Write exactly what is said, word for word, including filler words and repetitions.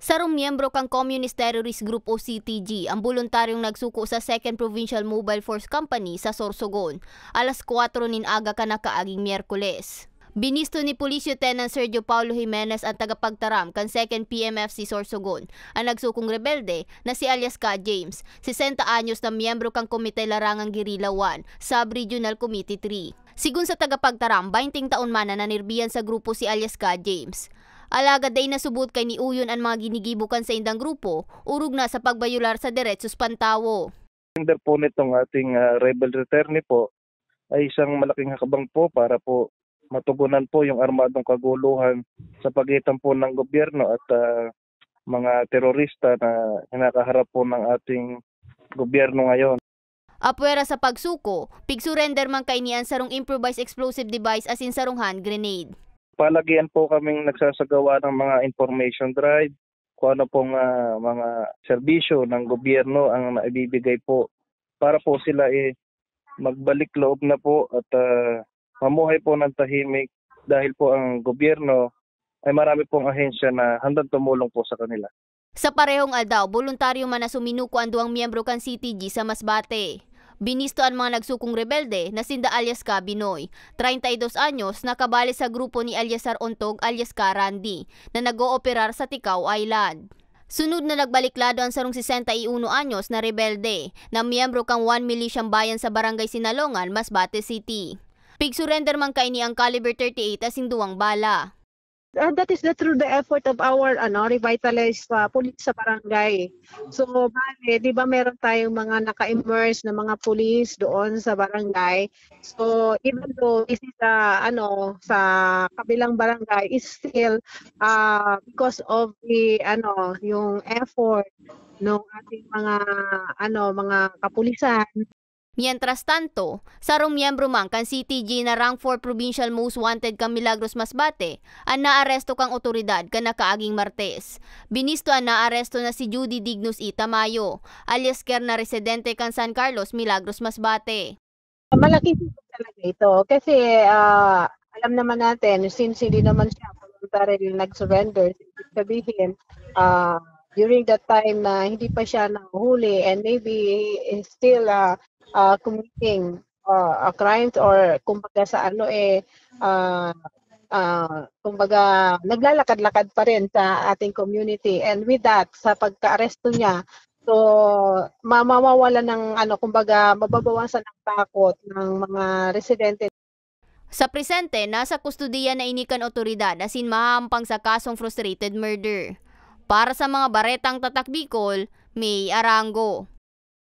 Sarong miyembro kan Communist Terrorist Group o C T G ang boluntaryong nagsuko sa Second Provincial Mobile Force Company sa Sorsogon, alas kwatro nin aga kan nakaaging Miyerkules. Binisto ni Police Lieutenant Sergio Paulo Jimenez ang tagapagtaram kan Second P M F C Sorsogon, ang nagsukong rebelde na si alias Ka James, sesenta anyos na miyembro kan Komite Larangang Guerrilla one, Sub-Regional Committee three. Sigon sa tagapagtaram, baynte taon man na nanirbiyan sa grupo si alias Ka James. Alagad dai nasubot kay niuyon an mga ginigibo kan saindang grupo, orog na sa pagbayolar sa deretsos pantawo. Surrender po nitong ating, ah, rebel return po ay isang malaking hakbang po para po matugunan po yung armadong kaguluhan sa pagitan po ng gobyerno at, ah, mga terorista na kinakaharap po ng ating gobyerno ngayon. Apwera sa pagsuko, pig-surrender man kaini an sarong improvised explosive device asin sarong hand grenade. Palagian po kaming nagsasagawa ng mga information drive, kung ano pong, ah, mga serbisyo ng gobyerno ang naibibigay po para po sila, eh, magbalik loob na po at, ah, mamuhay po ng tahimik dahil po ang gobyerno ay marami pong ahensya na handang tumulong po sa kanila. Sa parehong aldaw, boluntaryo man na suminuko an duwang miyembro kan C T G sa Masbate. Binisto an mga nagsukong rebelde na sinda alias Ka Binoy, treinta y dos anyos, na kabali sa grupo ni Eleazar Ontog alias Ka Randy, na nag-ooperar sa Ticao Island. Sunod na nagbaliklado an sarong sesenta y uno anyos na rebelde, na miyembro kan One Militiang Bayan sa Barangay Sinalongan, Masbate City. Pig-surrender man kaini ang caliber thirty-eight asin duwang bala. Ah, that is the through the effort of our ano, revitalized ah, police sa barangay. So, bale, di ba meron tayong mga naka-immerse na mga police doon sa barangay. So, even though this is ah, ano, sa kabilang barangay, is still ah, because of the ano, yung effort ng ating mga ano, mga kapulisan. Mientras tanto, sarong miyembro man kan C T G na Rank four Provincial Most Wanted kan Milagros Masbate an naaresto kan otoridad kan nakaaging Martes. Binisto an naaresto na si Judy Dignos E. Tamayo, alias Ker na residente kan San Carlos, Milagros Masbate. Malaking tulong talaga ito kasi ah, alam naman natin, since hindi naman siya voluntarily nag-surrender, ibig sabihin, ah, during that time na hindi pa siya nahuhuli and maybe is still ah, ah, committing ah, a crimes or kumbaga sa ano eh ah, ah, kumbaga naglalakad-lakad pa rin sa ating community, and with that, sa pagkaaresto niya, so ma- mawawala ng ano, kumbaga mababawasan ang takot ng mga residente. Sa presente, nasa kustodiya na ini kan otoridad asin mahahampang sa kasong frustrated murder. Para sa mga baretang tatak Bicol, May Arango.